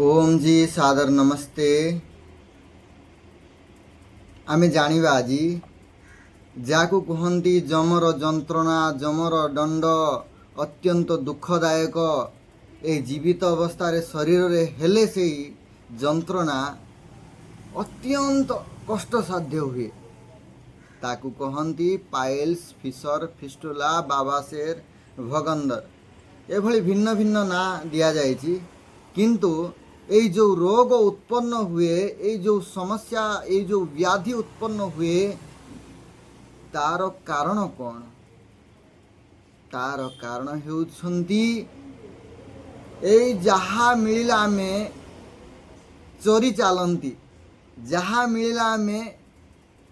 Om G, ସାଦର ନମସ୍ତେ। ଆମେ ଜାଣିବା ଆଜି ଯାହାକୁ କୁହନ୍ତି ଯମର ଯନ୍ତ୍ରଣା, ଯମର ଦଣ୍ଡ, ଅତ୍ୟନ୍ତ ଦୁଃଖଦାୟକ। ଏ ଜୀବିତ ଅବସ୍ଥାରେ ଶରୀରରେ ହେଲେ ସେଇ ଯନ୍ତ୍ରଣା ଅତ୍ୟନ୍ତ କଷ୍ଟସାଧ୍ୟ ହୁଏ। ତାକୁ କହନ୍ତି ପାଇଲ୍ସ, ଫିସର, ଫିଷ୍ଟୁଲା, ବାବାସେର, ଭଗନ୍ଦର, ଏଭଳି ଭିନ୍ନ ଭିନ୍ନ ନାଁ ଦିଆଯାଇଛି। କିନ୍ତୁ ଏଇ ଯେଉଁ ରୋଗ ଉତ୍ପନ୍ନ ହୁଏ, ଏଇ ଯେଉଁ ସମସ୍ୟା, ଏଇ ଯେଉଁ ବ୍ୟାଧି ଉତ୍ପନ୍ନ ହୁଏ, ତାର କାରଣ କ'ଣ? ତାର କାରଣ ହେଉଛନ୍ତି ଏଇ ଯାହା ମିଳିଲା ଆମେ ଚରି ଚାଲନ୍ତି, ଯାହା ମିଳିଲା ଆମେ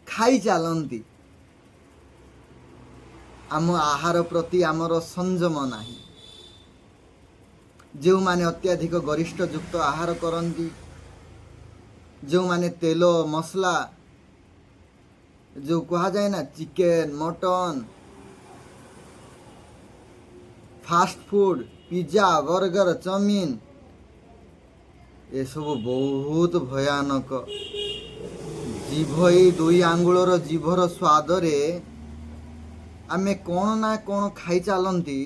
ଖାଇ ଚାଲନ୍ତି। ଆମ ଆହାର ପ୍ରତି ଆମର ସଂଯମ ନାହିଁ। ଯେଉଁମାନେ ଅତ୍ୟଧିକ ଗରିଷ୍ଠଯୁକ୍ତ ଆହାର କରନ୍ତି, ଯେଉଁମାନେ ତେଲ ମସଲା, ଯେଉଁ କୁହାଯାଏ ନା, chicken, mutton, fast food, pizza, burger, chowmein, ଏସବୁ ବହୁତ ଭୟାନକ। ଜିଭ, ଏଇ ଦୁଇ ଆଙ୍ଗୁଳର ଜିଭର ସ୍ୱାଦରେ ଆମେ କ'ଣ ନା କ'ଣ ଖାଇ ଚାଲନ୍ତି।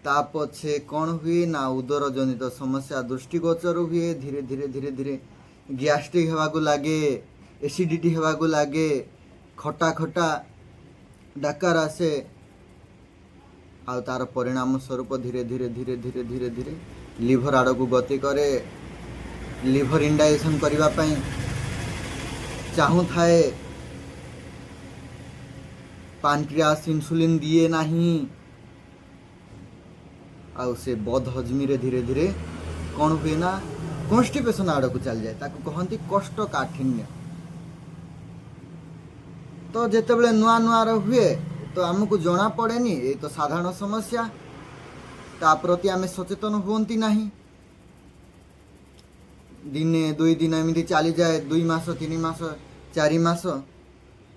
ତା ପଛେ କ'ଣ ହୁଏ ନା ଉଦର ଜନିତ ସମସ୍ୟା ଦୃଷ୍ଟିଗୋଚର ହୁଏ। ଧୀରେ ଧୀରେ ଧୀରେ ଧୀରେ ଗ୍ୟାଷ୍ଟ୍ରିକ୍ ହେବାକୁ ଲାଗେ, ଏସିଡ଼ିଟି ହେବାକୁ ଲାଗେ, ଖଟା ଖଟା ଡାକାର ଆସେ। ଆଉ ତାର ପରିଣାମ ସ୍ୱରୂପ ଧୀରେ ଧୀରେ ଧୀରେ ଧୀରେ ଧୀରେ ଧୀରେ ଲିଭର ଆଡ଼କୁ ଗତି କରେ। ଲିଭର ଇନଡାଇଜେସନ୍ କରିବା ପାଇଁ ଚାହୁଁଥାଏ, ପାନକ୍ରିଆସ୍ ଇନ୍ସୁଲିନ୍ ଦିଏ ନାହିଁ। ଆଉ ସେ ବଦ ହଜମିରେ ଧୀରେ ଧୀରେ କ'ଣ ହୁଏ ନା କନଷ୍ଟିପେସନ୍ ଆଡ଼କୁ ଚାଲିଯାଏ। ତାକୁ କହନ୍ତି କୋଷ୍ଠକାଠିନ୍ୟ। ତ ଯେତେବେଳେ ନୂଆ ନୂଆର ହୁଏ, ତ ଆମକୁ ଜଣା ପଡ଼େନି, ଏ ତ ସାଧାରଣ ସମସ୍ୟା, ତା ପ୍ରତି ଆମେ ସଚେତନ ହୁଅନ୍ତି ନାହିଁ। ଦିନେ ଦୁଇ ଦିନ ଏମିତି ଚାଲିଯାଏ, 2 ମାସ, 3 ମାସ, 4 ମାସ।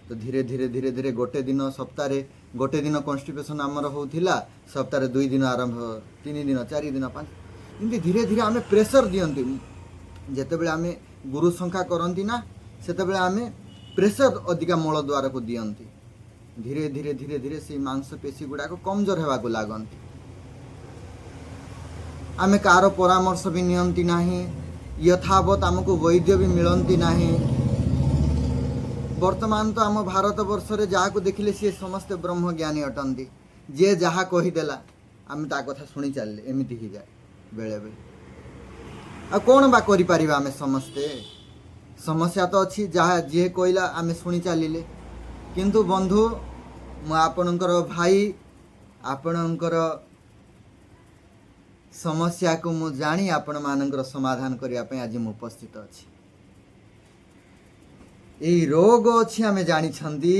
ତ ଧୀରେ ଧୀରେ ଧୀରେ ଧୀରେ ଗୋଟେ ଦିନ, ସପ୍ତାହରେ ଗୋଟେ ଦିନ କନଷ୍ଟିପେସନ୍ ଆମର ହେଉଥିଲା, ସପ୍ତାହରେ 2 ଦିନ ଆରମ୍ଭ, 3 ଦିନ, 4 ଦିନ, 5, ଏମିତି ଧୀରେ ଧୀରେ ଆମେ ପ୍ରେସର ଦିଅନ୍ତି। ଯେତେବେଳେ ଆମେ ଗୁରୁ ଶଙ୍ଖା କରନ୍ତି ନା, ସେତେବେଳେ ଆମେ ପ୍ରେସର ଅଧିକା ମୂଳ ଦ୍ୱାରକୁ ଦିଅନ୍ତି। ଧୀରେ ଧୀରେ ଧୀରେ ଧୀରେ ସେଇ ମାଂସପେଶୀ ଗୁଡ଼ାକ କମଜୋର ହେବାକୁ ଲାଗନ୍ତି। ଆମେ କାହାର ପରାମର୍ଶ ବି ନିଅନ୍ତି ନାହିଁ, ଯଥାବତ ଆମକୁ ବୈଦ୍ୟ ବି ମିଳନ୍ତି ନାହିଁ। ବର୍ତ୍ତମାନ ତ ଆମ ଭାରତ ବର୍ଷରେ ଯାହାକୁ ଦେଖିଲେ ସିଏ ସମସ୍ତେ ବ୍ରହ୍ମଜ୍ଞାନୀ ଅଟନ୍ତି। ଯିଏ ଯାହା କହିଦେଲା, ଆମେ ତା କଥା ଶୁଣି ଚାଲିଲେ, ଏମିତି ହେଇଯାଏ ବେଳେବେଳେ। ଆଉ କ'ଣ ବା କରିପାରିବା ଆମେ ସମସ୍ତେ? ସମସ୍ୟା ତ ଅଛି, ଯାହା ଯିଏ କହିଲା ଆମେ ଶୁଣି ଚାଲିଲେ। କିନ୍ତୁ ବନ୍ଧୁ, ମୁଁ ଆପଣଙ୍କର ଭାଇ, ଆପଣଙ୍କର ସମସ୍ୟାକୁ ମୁଁ ଜାଣି ଆପଣମାନଙ୍କର ସମାଧାନ କରିବା ପାଇଁ ଆଜି ମୁଁ ଉପସ୍ଥିତ ଅଛି। ଏଇ ରୋଗ ଅଛି, ଆମେ ଜାଣିଛନ୍ତି।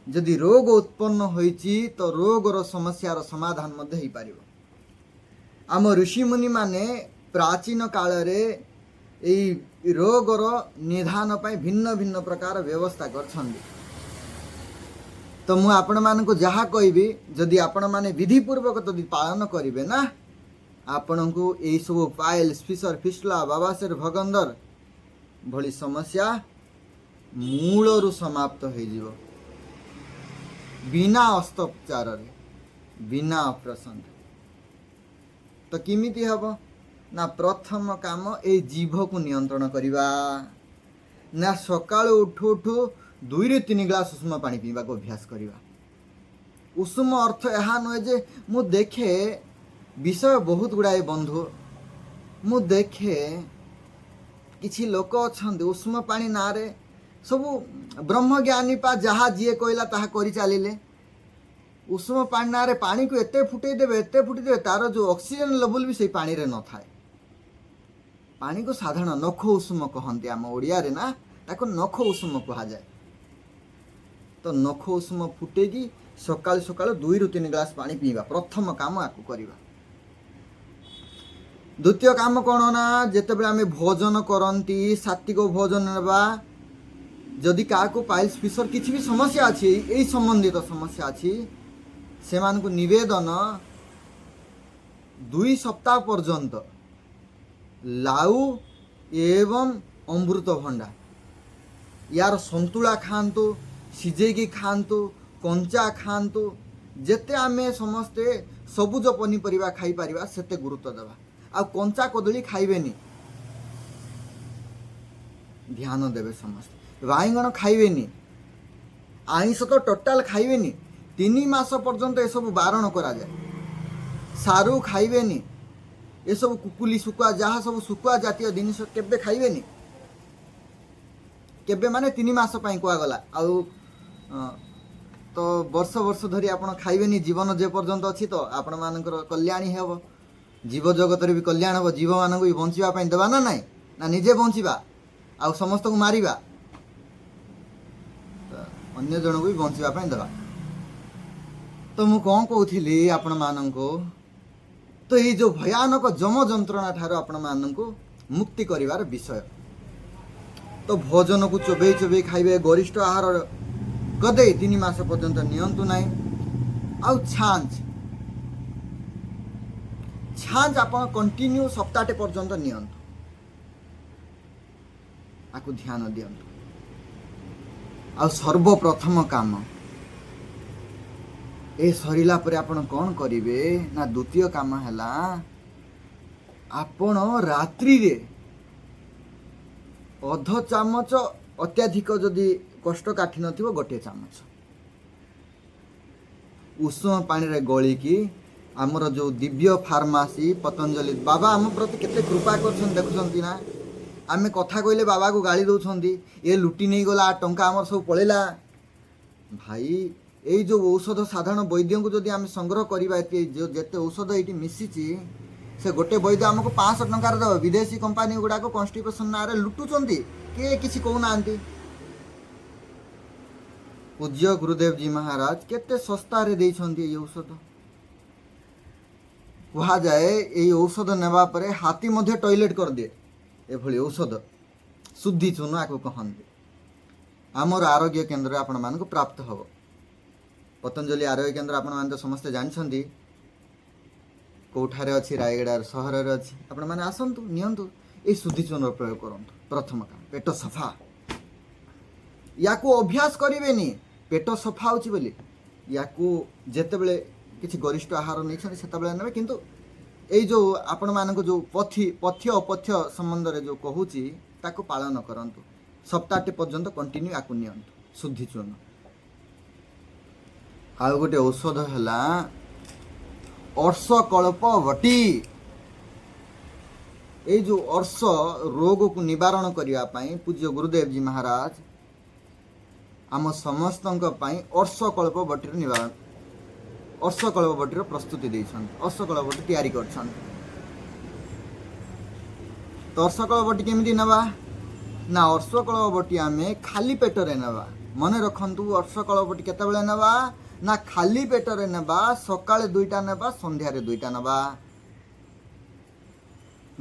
ଯଦି ରୋଗ ଉତ୍ପନ୍ନ ହୋଇଛି, ତ ରୋଗର ସମସ୍ୟାର ସମାଧାନ ମଧ୍ୟ ହେଇପାରିବ। ଆମ ଋଷିମୁନିମାନେ ପ୍ରାଚୀନ କାଳରେ ଏଇ ରୋଗର ନିଦାନ ପାଇଁ ଭିନ୍ନ ଭିନ୍ନ ପ୍ରକାର ବ୍ୟବସ୍ଥା କରିଛନ୍ତି। ତ ମୁଁ ଆପଣମାନଙ୍କୁ ଯାହା କହିବି, ଯଦି ଆପଣମାନେ ବିଧିପୂର୍ବକ ଯଦି ପାଳନ କରିବେ ନା, ଆପଣଙ୍କୁ ଏଇସବୁ ପାଇଲ୍ସ, ଫିସର, ଫିଷ୍ଟୁଲା, ବାବାସେର, ଭଗନ୍ଦର ଭଳି ସମସ୍ୟା ମୂଳରୁ ସମାପ୍ତ ହେଇଯିବ, ବିନା ଅସ୍ତ୍ରୋପଚାରରେ, ବିନା ଅପରେସନରେ। ତ କେମିତି ହେବ ନା, ପ୍ରଥମ କାମ ଏଇ ଜିଭକୁ ନିୟନ୍ତ୍ରଣ କରିବା। ନା ସକାଳୁ ଉଠୁ ଉଠୁ 2ରୁ 3 ଗ୍ଲାସ ଉଷୁମ ପାଣି ପିଇବାକୁ ଅଭ୍ୟାସ କରିବା। ଉଷୁମ ଅର୍ଥ ଏହା ନୁହେଁ ଯେ, ମୁଁ ଦେଖେ ବିଷୟ ବହୁତ ଗୁଡ଼ାଏ ବନ୍ଧୁ, ମୁଁ ଦେଖେ କିଛି ଲୋକ ଅଛନ୍ତି, ଉଷୁମ ପାଣି ନାଁରେ ସବୁ ବ୍ରହ୍ମଜ୍ଞାନୀ ପା, ଯାହା ଯିଏ କହିଲା ତାହା କରି ଚାଲିଲେ। ଉଷୁମ ପାଣି ନାଁରେ ପାଣିକୁ ଏତେ ଫୁଟେଇ ଦେବେ, ଏତେ ଫୁଟେଇ ଦେବେ, ତାର ଯେଉଁ ଅକ୍ସିଜେନ୍ ଲେଭେଲ୍ ବି ସେଇ ପାଣିରେ ନଥାଏ। ପାଣିକୁ ସାଧାରଣ ନଖ ଉଷୁମ କହନ୍ତି ଆମ ଓଡ଼ିଆରେ ନା, ତାକୁ ନଖ ଉଷୁମ କୁହାଯାଏ। ତ ନଖ ଉଷୁମ ଫୁଟେଇକି ସକାଳୁ ସକାଳୁ 2ରୁ 3 ଗ୍ଲାସ ପାଣି ପିଇବା, ପ୍ରଥମ କାମ ଆକୁ କରିବା। ଦ୍ୱିତୀୟ କାମ କ'ଣ ନା, ଯେତେବେଳେ ଆମେ ଭୋଜନ କରନ୍ତି, ସାତ୍ବିକ ଭୋଜନ ନେବା। ଯଦି କାହାକୁ ପାଇଲ୍ସ, ଫିସର କିଛି ବି ସମସ୍ୟା ଅଛି, ଏଇ ସମ୍ବନ୍ଧିତ ସମସ୍ୟା ଅଛି, ସେମାନଙ୍କୁ ନିବେଦନ, 2 ସପ୍ତାହ ପର୍ଯ୍ୟନ୍ତ ଲାଉ ଏବଂ ଅମୃତଭଣ୍ଡା ୟାର ସନ୍ତୁଳା ଖାଆନ୍ତୁ, ସିଝେଇକି ଖାଆନ୍ତୁ, କଞ୍ଚା ଖାଆନ୍ତୁ। ଯେତେ ଆମେ ସମସ୍ତେ ସବୁଜ ପନିପରିବା ଖାଇପାରିବା, ସେତେ ଗୁରୁତ୍ୱ ଦେବା। ଆଉ କଞ୍ଚା କଦଳୀ ଖାଇବେନି, ଧ୍ୟାନ ଦେବେ ସମସ୍ତେ। ବାଇଗଣ ଖାଇବେନି, ଆଇଁଷ ତ ଟୋଟାଲ ଖାଇବେନି। 3 ମାସ ପର୍ଯ୍ୟନ୍ତ ଏସବୁ ବାରଣ କରାଯାଏ। ସାରୁ ଖାଇବେନି, ଏସବୁ କୁକୁଲି ଶୁଖୁଆ, ଯାହା ସବୁ ଶୁଖୁଆ ଜାତୀୟ ଜିନିଷ କେବେ ଖାଇବେନି। କେବେ ମାନେ 3 ମାସ ପାଇଁ କୁହାଗଲା। ଆଉ ତ ବର୍ଷ ବର୍ଷ ଧରି ଆପଣ ଖାଇବେନି, ଜୀବନ ଯେ ପର୍ଯ୍ୟନ୍ତ ଅଛି ତ ଆପଣମାନଙ୍କର କଲ୍ୟାଣ ହିଁ ହେବ, ଜୀବ ଜଗତରେ ବି କଲ୍ୟାଣ ହେବ। ଜୀବମାନଙ୍କୁ ବି ବଞ୍ଚିବା ପାଇଁ ଦେବା ନା ନାହିଁ? ନା ନିଜେ ବଞ୍ଚିବା ଆଉ ସମସ୍ତଙ୍କୁ ମାରିବା? ତ ଅନ୍ୟ ଜଣଙ୍କୁ ବି ବଞ୍ଚିବା ପାଇଁ ଦେବା। ତ ମୁଁ କ'ଣ କହୁଥିଲି ଆପଣମାନଙ୍କୁ? ତ ଏଇ ଯେଉଁ ଭୟାନକ ଯମ ଯନ୍ତ୍ରଣା ଠାରୁ ଆପଣମାନଙ୍କୁ ମୁକ୍ତି କରିବାର ବିଷୟ। ତ ଭୋଜନକୁ ଚୋବେଇ ଚୋବେଇ ଖାଇବେ। ଗରିଷ୍ଠ ଆହାର କଦେଇ 3 ମାସ ପର୍ଯ୍ୟନ୍ତ ନିଅନ୍ତୁ ନାହିଁ। ଆଉ ଛାଞ୍ଚ ଛାଞ୍ଚ ଆପଣ କଣ୍ଟିନ୍ୟୁ ସପ୍ତାହଟେ ପର୍ଯ୍ୟନ୍ତ ନିଅନ୍ତୁ। ଆକୁ ଧ୍ୟାନ ଦିଅନ୍ତୁ। ଆଉ ସର୍ବପ୍ରଥମ କାମ ଏ ସରିଲା ପରେ ଆପଣ କ'ଣ କରିବେ ନା, ଦ୍ୱିତୀୟ କାମ ହେଲା ଆପଣ ରାତ୍ରିରେ ଅଧ ଚାମଚ, ଅତ୍ୟଧିକ ଯଦି କୋଷ୍ଠକାଠିନ୍ୟ ଥିବ ଗୋଟିଏ ଚାମଚ ଉଷୁମ ପାଣିରେ ଗୋଳିକି, ଆମର ଯେଉଁ ଦିବ୍ୟ ଫାର୍ମାସି ପତଞ୍ଜଳି ବାବା ଆମ ପ୍ରତି କେତେ କୃପା କରୁଛନ୍ତି, ଦେଖୁଛନ୍ତି ନା? ଆମେ କଥା କହିଲେ ବାବାକୁ ଗାଳି ଦେଉଛନ୍ତି, ଏ ଲୁଟି ନେଇଗଲା ଟଙ୍କା, ଆମର ସବୁ ପଳେଇଲା। ଭାଇ, ଏଇ ଯେଉଁ ଔଷଧ ସାଧାରଣ ବୈଦ୍ୟଙ୍କୁ ଯଦି ଆମେ ସଂଗ୍ରହ କରିବା, ଏତେ ଯେଉଁ ଯେତେ ଔଷଧ ଏଇଠି ମିଶିଛି, ସେ ଗୋଟେ ବୈଦ୍ୟ ଆମକୁ 500 ଟଙ୍କାରେ ଦେବ। ବିଦେଶୀ କମ୍ପାନୀ ଗୁଡ଼ାକ କନଷ୍ଟିପେସନ୍ ନାଁରେ ଲୁଟୁଛନ୍ତି, କିଏ କିଛି କହୁନାହାନ୍ତି। ପୂଜ୍ୟ ଗୁରୁଦେବଜୀ ମହାରାଜ କେତେ ଶସ୍ତାରେ ଦେଇଛନ୍ତି ଏଇ ଔଷଧ। କୁହାଯାଏ ଏଇ ଔଷଧ ନେବା ପରେ ହାତୀ ମଧ୍ୟ ଟଏଲେଟ୍ କରିଦିଏ, ଏଭଳି ଔଷଧ। ଶୁଦ୍ଧି ଚୂନ ଆକୁ କହନ୍ତି। ଆମର ଆରୋଗ୍ୟ କେନ୍ଦ୍ରରେ ଆପଣମାନଙ୍କୁ ପ୍ରାପ୍ତ ହେବ। ପତଞ୍ଜଳି ଆରୋଗ୍ୟ କେନ୍ଦ୍ର ଆପଣମାନେ ତ ସମସ୍ତେ ଜାଣିଛନ୍ତି କେଉଁଠାରେ ଅଛି, ରାୟଗଡ଼ା ସହରରେ ଅଛି। ଆପଣମାନେ ଆସନ୍ତୁ, ନିଅନ୍ତୁ, ଏଇ ଶୁଦ୍ଧି ଚୂନର ପ୍ରୟୋଗ କରନ୍ତୁ। ପ୍ରଥମ କାମ ପେଟ ସଫା। ୟାକୁ ଅଭ୍ୟାସ କରିବେନି ପେଟ ସଫା ହେଉଛି ବୋଲି। ୟାକୁ ଯେତେବେଳେ କିଛି ଗରିଷ୍ଠ ଆହାର ନେଇଛନ୍ତି, ସେତେବେଳେ ନେବେ। କିନ୍ତୁ ଏଇ ଯେଉଁ ଆପଣମାନଙ୍କୁ ଯେଉଁ ପଥ୍ୟ ଅପଥ୍ୟ ସମ୍ବନ୍ଧରେ ଯେଉଁ କହୁଛି, ତାକୁ ପାଳନ କରନ୍ତୁ। ସପ୍ତାହଟେ ପର୍ଯ୍ୟନ୍ତ କଣ୍ଟିନ୍ୟୁ ୟାକୁ ନିଅନ୍ତୁ, ଶୁଦ୍ଧି ଚୂର୍ଣ୍ଣ। ଆଉ ଗୋଟେ ଔଷଧ ହେଲା ଅର୍ଶକଳ୍ପ ବଟି। ଏଇ ଯେଉଁ ଅର୍ଶ ରୋଗକୁ ନିବାରଣ କରିବା ପାଇଁ ପୂଜ୍ୟ ଗୁରୁଦେବଜୀ ମହାରାଜ ଆମ ସମସ୍ତଙ୍କ ପାଇଁ ଅର୍ଶକଳ୍ପ ବଟିର ନିବାରଣ, ଅର୍ଶକଳ୍ପ ବଟିର ପ୍ରସ୍ତୁତି ଦେଇଛନ୍ତି, ଅର୍ଶକଳ୍ପ ବଟି ତିଆରି କରିଛନ୍ତି। ତ ଅର୍ଶକଳ୍ପ ବଟି କେମିତି ନେବା ନା, ଅର୍ଶକଳ୍ପ ବଟି ଆମେ ଖାଲି ପେଟରେ ନେବା। ମନେ ରଖନ୍ତୁ, ଅର୍ଶକଳ୍ପ ବଟି କେତେବେଳେ ନେବା ନା, ଖାଲି ପେଟରେ ନେବା। ସକାଳେ ଦୁଇଟା ନେବା, ସନ୍ଧ୍ୟାରେ ଦୁଇଟା ନେବା।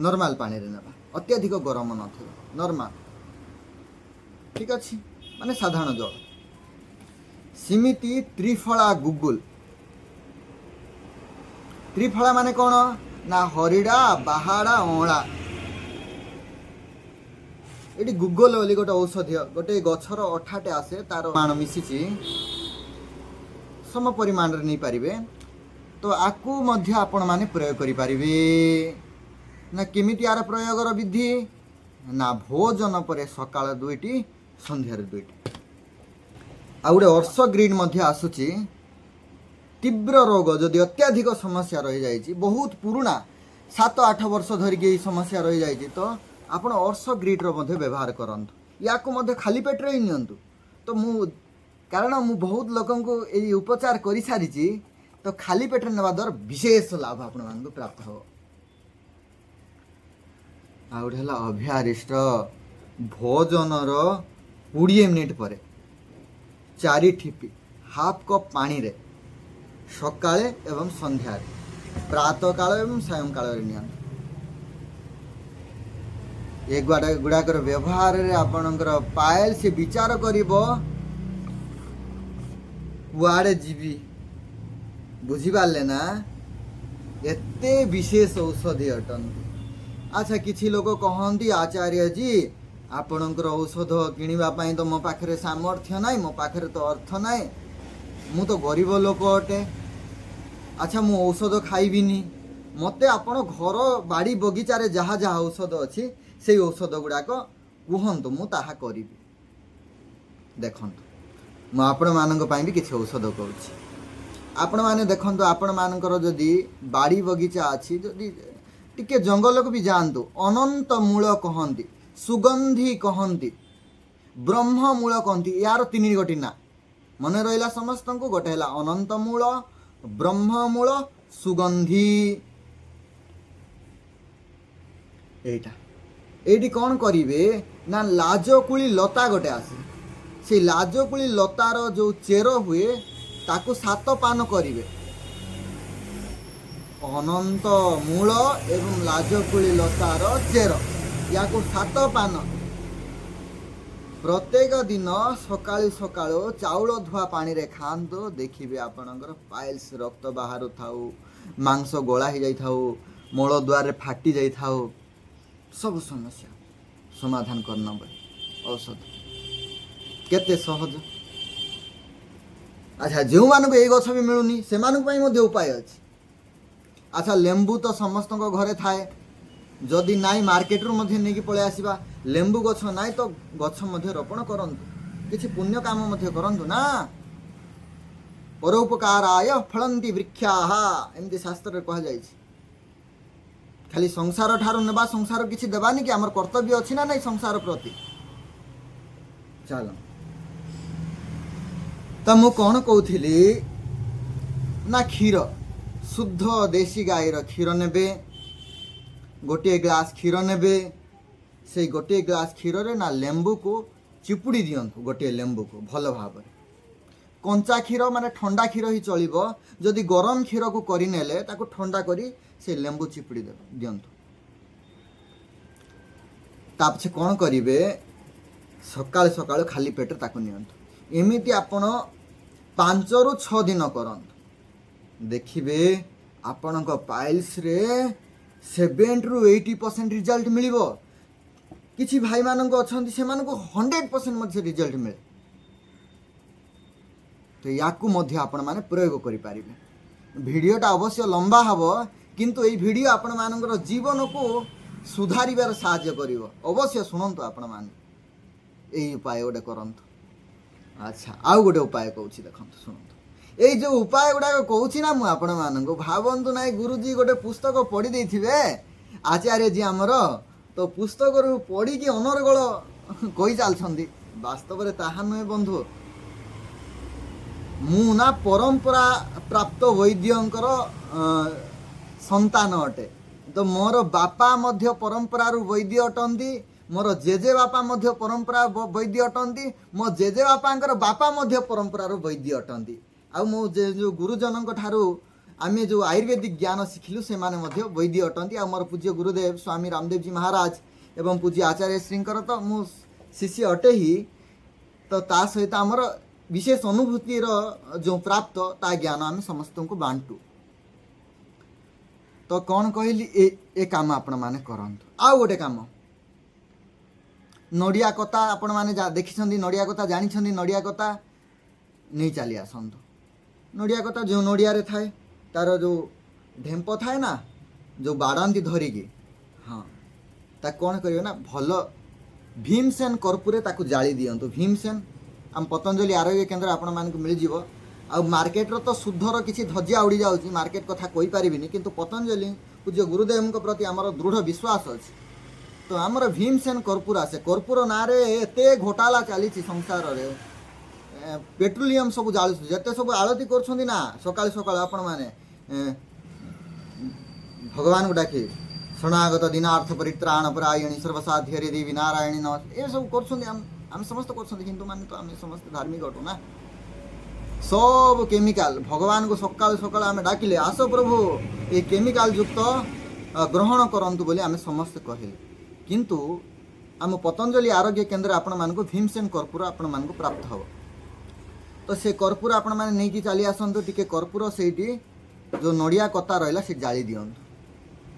ନର୍ମାଲ ପାଣିରେ ନେବା, ଅତ୍ୟଧିକ ଗରମ ନଥିବ, ନର୍ମାଲ, ଠିକ ଅଛି, ମାନେ ସାଧାରଣ ଜଳ। ସେମିତି ତ୍ରିଫଳା ଗୁଗୁଲ। ତ୍ରିଫଳା ମାନେ କ'ଣ ନା ହରିଡ଼ା, ବାହାଡ଼ା, ଅଁଳା। ଏଠି ଗୁଗୁଲ ବୋଲି ଗୋଟେ ଔଷଧୀୟ ଗୋଟେ ଗଛର ଅଠାଟେ ଆସେ, ତାର ମାଣ ମିଶିଛି, ସମ ପରିମାଣରେ ନେଇପାରିବେ। ତ ଆକୁ ମଧ୍ୟ ଆପଣମାନେ ପ୍ରୟୋଗ କରିପାରିବେ। ନା କେମିତି ଆର ପ୍ରୟୋଗର ବିଧି ନା, ଭୋଜନ ପରେ ସକାଳ ଦୁଇଟି, ସନ୍ଧ୍ୟାରେ ଦୁଇଟି। ଆଉ ଗୋଟେ ଅର୍ଶ ଗ୍ରୀନ୍ ମଧ୍ୟ ଆସୁଛି। ତୀବ୍ର ରୋଗ ଯଦି ଅତ୍ୟଧିକ ସମସ୍ୟା ରହିଯାଇଛି, ବହୁତ ପୁରୁଣା, 7-8 ବର୍ଷ ଧରିକି ଏଇ ସମସ୍ୟା ରହିଯାଇଛି, ତ ଆପଣ ଅର୍ଶ ଗ୍ରୀଡ଼ର ମଧ୍ୟ ବ୍ୟବହାର କରନ୍ତୁ। ୟାକୁ ମଧ୍ୟ ଖାଲି ପେଟରେ ହିଁ ନିଅନ୍ତୁ। ତ ମୁଁ କାରଣ ମୁଁ ବହୁତ ଲୋକଙ୍କୁ ଏଇ ଉପଚାର କରିସାରିଛି। ତ ଖାଲି ପେଟରେ ନେବା ଦ୍ୱାରା ବିଶେଷ ଲାଭ ଆପଣମାନଙ୍କୁ ପ୍ରାପ୍ତ ହେବ। ଆଉ ଗୋଟେ ହେଲା ଅଭୟାରିଷ୍ଟ। ଭୋଜନର 20 ମିନିଟ୍ ପରେ 4 ଠିପି ହାଫ୍ କପ୍ ପାଣିରେ ସକାଳେ ଏବଂ ସନ୍ଧ୍ୟାରେ, ପ୍ରାତଃକାଳ ଏବଂ ସାୟଂକାଳରେ ନିଅନ୍ତୁ। ଏଗୁଡ଼ା ଗୁଡ଼ାକର ବ୍ୟବହାରରେ ଆପଣଙ୍କର ପାଏଲ ସେ ବିଚାର କରିବ କୁଆଡ଼େ ଯିବି, ବୁଝିପାରିଲେ ନା? ଏତେ ବିଶେଷ ଔଷଧି ଅଟନ୍ତି। ଆଚ୍ଛା, କିଛି ଲୋକ କହନ୍ତି, ଆଚାର୍ଯ୍ୟଜୀ, ଆପଣଙ୍କର ଔଷଧ କିଣିବା ପାଇଁ ତ ମୋ ପାଖରେ ସାମର୍ଥ୍ୟ ନାହିଁ, ମୋ ପାଖରେ ତ ଅର୍ଥ ନାହିଁ, ମୁଁ ତ ଗରିବ ଲୋକ ଅଟେ। ଆଚ୍ଛା, ମୁଁ ଔଷଧ ଖାଇବିନି, ମୋତେ ଆପଣ ଘର ବାଡ଼ି ବଗିଚାରେ ଯାହା ଯାହା ଔଷଧ ଅଛି, ସେଇ ଔଷଧ ଗୁଡ଼ାକ କୁହନ୍ତୁ, ମୁଁ ତାହା କରିବି। ଦେଖନ୍ତୁ, ମୁଁ ଆପଣମାନଙ୍କ ପାଇଁ ବି କିଛି ଔଷଧ କହୁଛି। ଆପଣମାନେ ଦେଖନ୍ତୁ, ଆପଣମାନଙ୍କର ଯଦି ବାଡ଼ି ବଗିଚା ଅଛି, ଯଦି ଟିକେ ଜଙ୍ଗଲକୁ ବି ଯାଆନ୍ତୁ, ଅନନ୍ତ ମୂଳ କହନ୍ତି, ସୁଗନ୍ଧି କହନ୍ତି, ବ୍ରହ୍ମ ମୂଳ କହନ୍ତି। ୟାର ତିନି ଗୋଟି ନାଁ ମନେ ରହିଲା ସମସ୍ତଙ୍କୁ। ଗୋଟେ ହେଲା ଅନନ୍ତ ମୂଳ, ବ୍ରହ୍ମମୂଳ, ସୁଗନ୍ଧି। ଏଇଟା ଏଇଠି କ'ଣ କରିବେ ନା, ଲାଜକୁଳି ଲତା ଗୋଟେ ଆସେ, ସେଇ ଲାଜକୁଳି ଲତାର ଯେଉଁ ଚେର ହୁଏ, ତାକୁ ସାତ ପାନ କରିବେ। ଅନନ୍ତ ମୂଳ ଏବଂ ଲାଜକୁଳି ଲତାର ଚେର, ୟାକୁ ସାତ ପାନ ପ୍ରତ୍ୟେକ ଦିନ ସକାଳୁ ସକାଳୁ ଚାଉଳ ଧୁଆ ପାଣିରେ ଖାଆନ୍ତୁ। ଦେଖିବେ, ଆପଣଙ୍କର ପାଇଲ୍ସ ରକ୍ତ ବାହାରୁଥାଉ, ମାଂସ ଗୋଳା ହେଇଯାଇଥାଉ, ମଳଦ୍ୱାରରେ ଫାଟି ଯାଇଥାଉ, ସବୁ ସମସ୍ୟା ସମାଧାନ କରିନେବ ଔଷଧ। କେତେ ସହଜ! ଆଚ୍ଛା, ଯେଉଁମାନଙ୍କୁ ଏଇ ଗଛ ବି ମିଳୁନି, ସେମାନଙ୍କ ପାଇଁ ମଧ୍ୟ ଉପାୟ ଅଛି। ଆଚ୍ଛା, ଲେମ୍ବୁ ତ ସମସ୍ତଙ୍କ ଘରେ ଥାଏ। ଯଦି ନାହିଁ, ମାର୍କେଟରୁ ମଧ୍ୟ ନେଇକି ପଳେଇ ଆସିବା। ଲେମ୍ବୁ ଗଛ ନାହିଁ ତ ଗଛ ମଧ୍ୟ ରୋପଣ କରନ୍ତୁ, କିଛି ପୁଣ୍ୟ କାମ ମଧ୍ୟ କରନ୍ତୁ ନା। ପରୋପକାରାୟ ଫଳନ୍ତି ବୃକ୍ଷାଃ, ଏମିତି ଶାସ୍ତ୍ରରେ କୁହାଯାଇଛି। ଖାଲି ସଂସାର ଠାରୁ ନେବା, ସଂସାର କିଛି ଦେବାନି କି? ଆମର କର୍ତ୍ତବ୍ୟ ଅଛି ନା ନାଇଁ ସଂସାର ପ୍ରତି? ଚାଲ, ତ ମୁଁ କ'ଣ କହୁଥିଲି ନା, କ୍ଷୀର, ଶୁଦ୍ଧ ଦେଶୀ ଗାଈର କ୍ଷୀର ନେବେ, ଗୋଟିଏ ଗ୍ଲାସ୍ କ୍ଷୀର ନେବେ। ସେଇ ଗୋଟିଏ ଗ୍ଲାସ୍ କ୍ଷୀରରେ ନା ଲେମ୍ବୁକୁ ଚିପୁଡ଼ି ଦିଅନ୍ତୁ, ଗୋଟିଏ ଲେମ୍ବୁକୁ ଭଲ ଭାବରେ। କଞ୍ଚା କ୍ଷୀର ମାନେ ଥଣ୍ଡା କ୍ଷୀର ହିଁ ଚଳିବ। ଯଦି ଗରମ କ୍ଷୀରକୁ କରିନେଲେ, ତାକୁ ଥଣ୍ଡା କରି ସେ ଲେମ୍ବୁ ଚିପୁଡ଼ି ଦେବେ ଦିଅନ୍ତୁ। ତା ପଛେ କ'ଣ କରିବେ? ସକାଳୁ ସକାଳୁ ଖାଲି ପେଟରେ ତାକୁ ନିଅନ୍ତୁ। ଏମିତି ଆପଣ 5ରୁ 6 ଦିନ କରନ୍ତୁ। ଦେଖିବେ, ଆପଣଙ୍କ ପାଇଲ୍ସରେ 70ରୁ 80% ରିଜଲ୍ଟ ମିଳିବ। କିଛି ଭାଇମାନଙ୍କ ଅଛନ୍ତି, ସେମାନଙ୍କୁ 100% ମଧ୍ୟ ରିଜଲ୍ଟ ମିଳେ। ତ ୟାକୁ ମଧ୍ୟ ଆପଣମାନେ ପ୍ରୟୋଗ କରିପାରିବେ। ଭିଡ଼ିଓଟା ଅବଶ୍ୟ ଲମ୍ବା ହେବ, କିନ୍ତୁ ଏଇ ଭିଡ଼ିଓ ଆପଣମାନଙ୍କର ଜୀବନକୁ ସୁଧାରିବାର ସାହାଯ୍ୟ କରିବ। ଅବଶ୍ୟ ଶୁଣନ୍ତୁ ଆପଣମାନେ, ଏଇ ଉପାୟ ଗୋଟେ କରନ୍ତୁ। ଆଚ୍ଛା, ଆଉ ଗୋଟେ ଉପାୟ କହୁଛି, ଦେଖନ୍ତୁ, ଶୁଣନ୍ତୁ। ଏଇ ଯେଉଁ ଉପାୟ ଗୁଡ଼ାକ କହୁଛି ନା ମୁଁ ଆପଣମାନଙ୍କୁ, ଭାବନ୍ତୁ ନାହିଁ ଗୁରୁଜୀ ଗୋଟେ ପୁସ୍ତକ ପଢ଼ି ଦେଇଥିବେ, ଆଚାର୍ଯ୍ୟଜୀ ଆମର ତ ପୁସ୍ତକରୁ ପଢ଼ିକି ଅନର୍ଗଳ କହି ଚାଲିଛନ୍ତି। ବାସ୍ତବରେ ତାହା ନୁହେଁ ବନ୍ଧୁ। ମୁଁ ନା ପରମ୍ପରା ପ୍ରାପ୍ତ ବୈଦ୍ୟଙ୍କର ସନ୍ତାନ ଅଟେ। ତ ମୋର ବାପା ମଧ୍ୟ ପରମ୍ପରାରୁ ବୈଦ୍ୟ ଅଟନ୍ତି, ମୋର ଜେଜେ ବାପା ମଧ୍ୟ ପରମ୍ପରା ବୈଦ୍ୟ ଅଟନ୍ତି, ମୋ ଜେଜେ ବାପାଙ୍କର ବାପା ମଧ୍ୟ ପରମ୍ପରାରୁ ବୈଦ୍ୟ ଅଟନ୍ତି। ଆଉ ମୋ ଯେ ଯେଉଁ ଗୁରୁଜନଙ୍କ ଠାରୁ ଆମେ ଯେଉଁ ଆୟୁର୍ବେଦିକ ଜ୍ଞାନ ଶିଖିଲୁ, ସେମାନେ ମଧ୍ୟ ବୈଦ୍ୟ ଅଟନ୍ତି। ଆଉ ମୋର ପୂଜ୍ୟ ଗୁରୁଦେବ ସ୍ୱାମୀ ରାମଦେବଜୀ ମହାରାଜ ଏବଂ ପୂଜ୍ୟ ଆଚାର୍ଯ୍ୟ ଶ୍ରୀଙ୍କର ତ ମୁଁ ଶିଷ୍ୟ ଅଟେ ହିଁ, ତ ତା ସହିତ ଆମର ବିଶେଷ ଅନୁଭୂତିର ଯେଉଁ ପ୍ରାପ୍ତ, ତା ଜ୍ଞାନ ଆମେ ସମସ୍ତଙ୍କୁ ବାଣ୍ଟୁ। ତ କ'ଣ କହିଲି? ଏ କାମ ଆପଣମାନେ କରନ୍ତୁ। ଆଉ ଗୋଟେ କାମ, ନଡ଼ିଆ କତା। ଆପଣମାନେ ଯା ଦେଖିଛନ୍ତି ନଡ଼ିଆ କତା, ଜାଣିଛନ୍ତି, ନଡ଼ିଆ କତା ନେଇ ଚାଲି ଆସନ୍ତୁ। ନଡ଼ିଆ କତା ଯେଉଁ ନଡ଼ିଆରେ ଥାଏ, ତାର ଯେଉଁ ଢେମ୍ପ ଥାଏ ନା, ଯେଉଁ ବାଡ଼ାନ୍ତି ଧରିକି, ହଁ, ତାକୁ କ'ଣ କରିବେ ନା, ଭଲ ଭୀମସେନ କର୍ପୂରେ ତାକୁ ଜାଳି ଦିଅନ୍ତୁ। ଭୀମସେନ ଆମ ପତଞ୍ଜଳି ଆରୋଗ୍ୟ କେନ୍ଦ୍ର ଆପଣମାନଙ୍କୁ ମିଳିଯିବ। ଆଉ ମାର୍କେଟର ତ ଶୁଦ୍ଧର କିଛି ଧଜିଆ ଉଡ଼ି ଯାଉଛି, ମାର୍କେଟ କଥା କହିପାରିବିନି, କିନ୍ତୁ ପତଞ୍ଜଳି ପୂଜ୍ୟ ଗୁରୁଦେବଙ୍କ ପ୍ରତି ଆମର ଦୃଢ଼ ବିଶ୍ୱାସ ଅଛି। ତ ଆମର ଭୀମସେନ କର୍ପୂର ଆସେ। କର୍ପୂର ନାଁରେ ଏତେ ଘୋଟାଲା ଚାଲିଛି ସଂସାରରେ। ପେଟ୍ରୋଲିୟମ ସବୁ ଜାଳୁଛି। ଯେତେ ସବୁ ଆଳତି କରୁଛନ୍ତି ନା ସକାଳୁ ସକାଳୁ ଆପଣମାନେ, ଭଗବାନଙ୍କୁ ଡାକି ଶରଣାଗତ ଦୀନାର୍ଥ ପରିତ୍ରାଣ ପରାୟଣୀ ସର୍ବସାଧ୍ୟରେ ଦେବୀ ନାରାୟଣୀ ନ ଏସବୁ କରୁଛନ୍ତି। ଆମେ ସମସ୍ତେ କରୁଛନ୍ତି, ହିନ୍ଦୁମାନେ ତ ଆମେ ସମସ୍ତେ ଧାର୍ମିକ ଅଟୁ ନା। ସବୁ କେମିକାଲ। ଭଗବାନଙ୍କୁ ସକାଳୁ ସକାଳୁ ଆମେ ଡାକିଲେ, ଆସ ପ୍ରଭୁ, ଏ କେମିକାଲ ଯୁକ୍ତ ଗ୍ରହଣ କରନ୍ତୁ ବୋଲି ଆମେ ସମସ୍ତେ କହିଲେ। କିନ୍ତୁ ଆମ ପତଞ୍ଜଳି ଆରୋଗ୍ୟ କେନ୍ଦ୍ରରେ ଆପଣମାନଙ୍କୁ ଭୀମସେନ କର୍ପୂର ଆପଣମାନଙ୍କୁ ପ୍ରାପ୍ତ ହେବ। ତ ସେ କର୍ପୂର ଆପଣମାନେ ନେଇକି ଚାଲି ଆସନ୍ତୁ। ଟିକେ କର୍ପୂର ସେଇଠି ଯେଉଁ ନଡ଼ିଆ କତା ରହିଲା ସେ ଜାଳି ଦିଅନ୍ତୁ।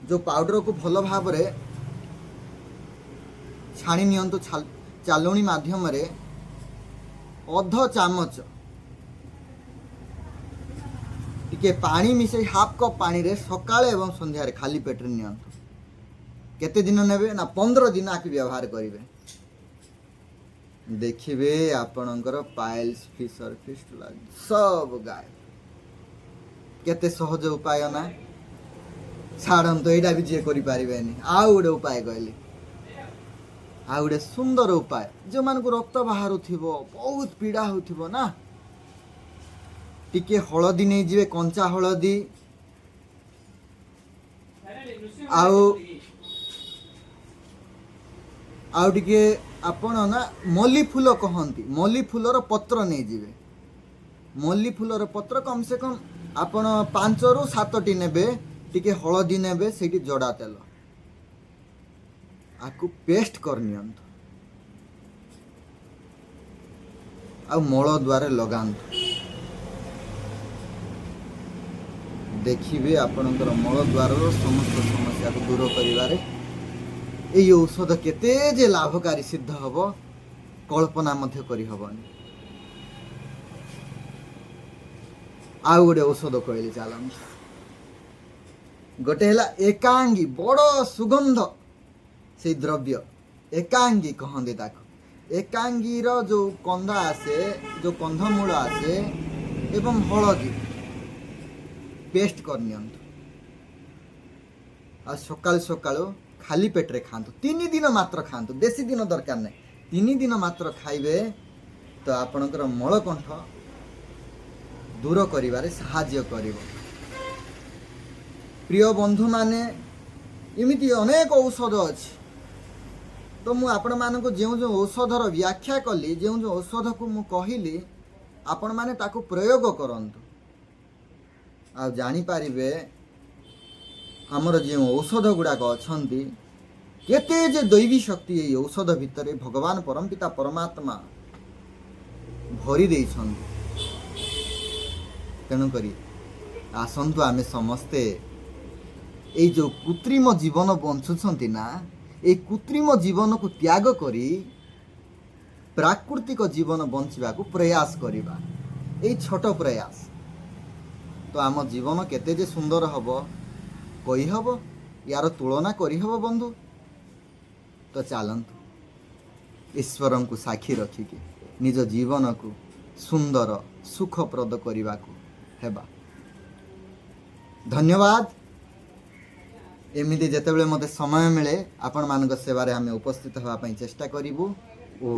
ଯେଉଁ ପାଉଡ଼ରକୁ ଭଲ ଭାବରେ ଛାଣି ନିଅନ୍ତୁ ଚାଲୁଣି ମାଧ୍ୟମରେ। ଅଧ ଚାମଚ ଟିକେ ପାଣି ମିଶାଇ ହାଫ୍ କପ୍ ପାଣିରେ ସକାଳେ ଏବଂ ସନ୍ଧ୍ୟାରେ ଖାଲି ପେଟରେ ନିଅନ୍ତୁ। କେତେ ଦିନ ନେବେ ନା 15 ଦିନ ଆକୁ ବ୍ୟବହାର କରିବେ। ଦେଖିବେ, ଆପଣଙ୍କର ପାଇଲ୍ସ, ଫିସର, ଫିଷ୍ଟୁଲା ସବୁ ଗାୟବ। କେତେ ସହଜ ଉପାୟ ନା? ଛାଡ଼ନ୍ତୁ, ଏଇଟା ବି ଯିଏ କରିପାରିବେନି, ଆଉ ଗୋଟେ ଉପାୟ କହିଲି। ଆଉ ଗୋଟେ ସୁନ୍ଦର ଉପାୟ, ଯେଉଁମାନଙ୍କୁ ରକ୍ତ ବାହାରୁଥିବ, ବହୁତ ପୀଡ଼ା ହେଉଥିବ ନା, ଟିକେ ହଳଦୀ ନେଇଯିବେ, କଞ୍ଚା ହଳଦୀ। ଆଉ ଟିକେ ଆପଣ ନା ମଲ୍ଲି ଫୁଲ କହନ୍ତି, ମଲ୍ଲି ଫୁଲର ପତ୍ର ନେଇଯିବେ। ମଲ୍ଲି ଫୁଲର ପତ୍ର କମ୍ ସେ କମ୍ ଆପଣ ପାଞ୍ଚରୁ ସାତଟି ନେବେ। ଟିକେ ହଳଦୀ ନେବେ, ସେଇଠି ଜଡ଼ା ତେଲ, ଆକୁ ପେଷ୍ଟ କରିନିଅନ୍ତୁ ଆଉ ମଳ ଦ୍ୱାରେ ଲଗାନ୍ତୁ। ଦେଖିବେ, ଆପଣଙ୍କର ମଳ ଦ୍ୱାରର ସମସ୍ତ ସମସ୍ୟାକୁ ଦୂର କରିବାରେ ଏଇ ଔଷଧ କେତେ ଯେ ଲାଭକାରୀ ସିଦ୍ଧ ହେବ, କଳ୍ପନା ମଧ୍ୟ କରିହେବନି। ଆଉ ଗୋଟେ ଔଷଧ କହିଲି, ଚାଲନ୍ତୁ। ଗୋଟେ ହେଲା ଏକାଙ୍ଗୀ, ବଡ଼ ସୁଗନ୍ଧ ସେଇ ଦ୍ରବ୍ୟ, ଏକାଙ୍ଗୀ କହନ୍ତି ତାକୁ। ଏକାଙ୍ଗୀର ଯେଉଁ କନ୍ଦ ଆସେ, ଯେଉଁ କନ୍ଧମୂଳ ଆସେ ଏବଂ ହଳଦୀ ପେଷ୍ଟ କରିନିଅନ୍ତୁ ଆଉ ସକାଳୁ ସକାଳୁ ଖାଲି ପେଟରେ ଖାଆନ୍ତୁ। 3 ଦିନ ମାତ୍ର ଖାଆନ୍ତୁ, ବେଶୀ ଦିନ ଦରକାର ନାହିଁ। 3 ଦିନ ମାତ୍ର ଖାଇବେ ତ ଆପଣଙ୍କର ମଳକଣ୍ଠ ଦୂର କରିବାରେ ସାହାଯ୍ୟ କରିବ। ପ୍ରିୟ ବନ୍ଧୁମାନେ, ଏମିତି ଅନେକ ଔଷଧ ଅଛି। ତ ମୁଁ ଆପଣମାନଙ୍କୁ ଯେଉଁ ଯେଉଁ ଔଷଧର ବ୍ୟାଖ୍ୟା କଲି, ଯେଉଁ ଯେଉଁ ଔଷଧକୁ ମୁଁ କହିଲି, ଆପଣମାନେ ତାକୁ ପ୍ରୟୋଗ କରନ୍ତୁ ଆଉ ଜାଣିପାରିବେ ଆମର ଯେଉଁ ଔଷଧ ଗୁଡ଼ାକ ଅଛନ୍ତି, କେତେ ଯେ ଦୈବୀ ଶକ୍ତି ଏଇ ଔଷଧ ଭିତରେ ଭଗବାନ ପରମପିତା ପରମାତ୍ମା ଭରି ଦେଇଛନ୍ତି। ତେଣୁକରି ଆସନ୍ତୁ, ଆମେ ସମସ୍ତେ ଏଇ ଯେଉଁ କୃତ୍ରିମ ଜୀବନ ବଞ୍ଚୁଛନ୍ତି ନା, ଏଇ କୃତ୍ରିମ ଜୀବନକୁ ତ୍ୟାଗ କରି ପ୍ରାକୃତିକ ଜୀବନ ବଞ୍ଚିବାକୁ ପ୍ରୟାସ କରିବା। ଏଇ ଛୋଟ ପ୍ରୟାସ ତ ଆମ ଜୀବନ କେତେ ଯେ ସୁନ୍ଦର ହେବ, କହିହେବ? ୟାର ତୁଳନା କରିହେବ ବନ୍ଧୁ? ତ ଚାଲନ୍ତୁ, ଈଶ୍ୱରଙ୍କୁ ସାକ୍ଷୀ ରଖିକି ନିଜ ଜୀବନକୁ ସୁନ୍ଦର ସୁଖପ୍ରଦ କରିବାକୁ ହେବା। ଧନ୍ୟବାଦ। ଏମିତି ଯେତେବେଳେ ମୋତେ ସମୟ ମିଳେ, ଆପଣମାନଙ୍କ ସେବାରେ ଆମେ ଉପସ୍ଥିତ ହେବା ପାଇଁ ଚେଷ୍ଟା କରିବୁ। ଓ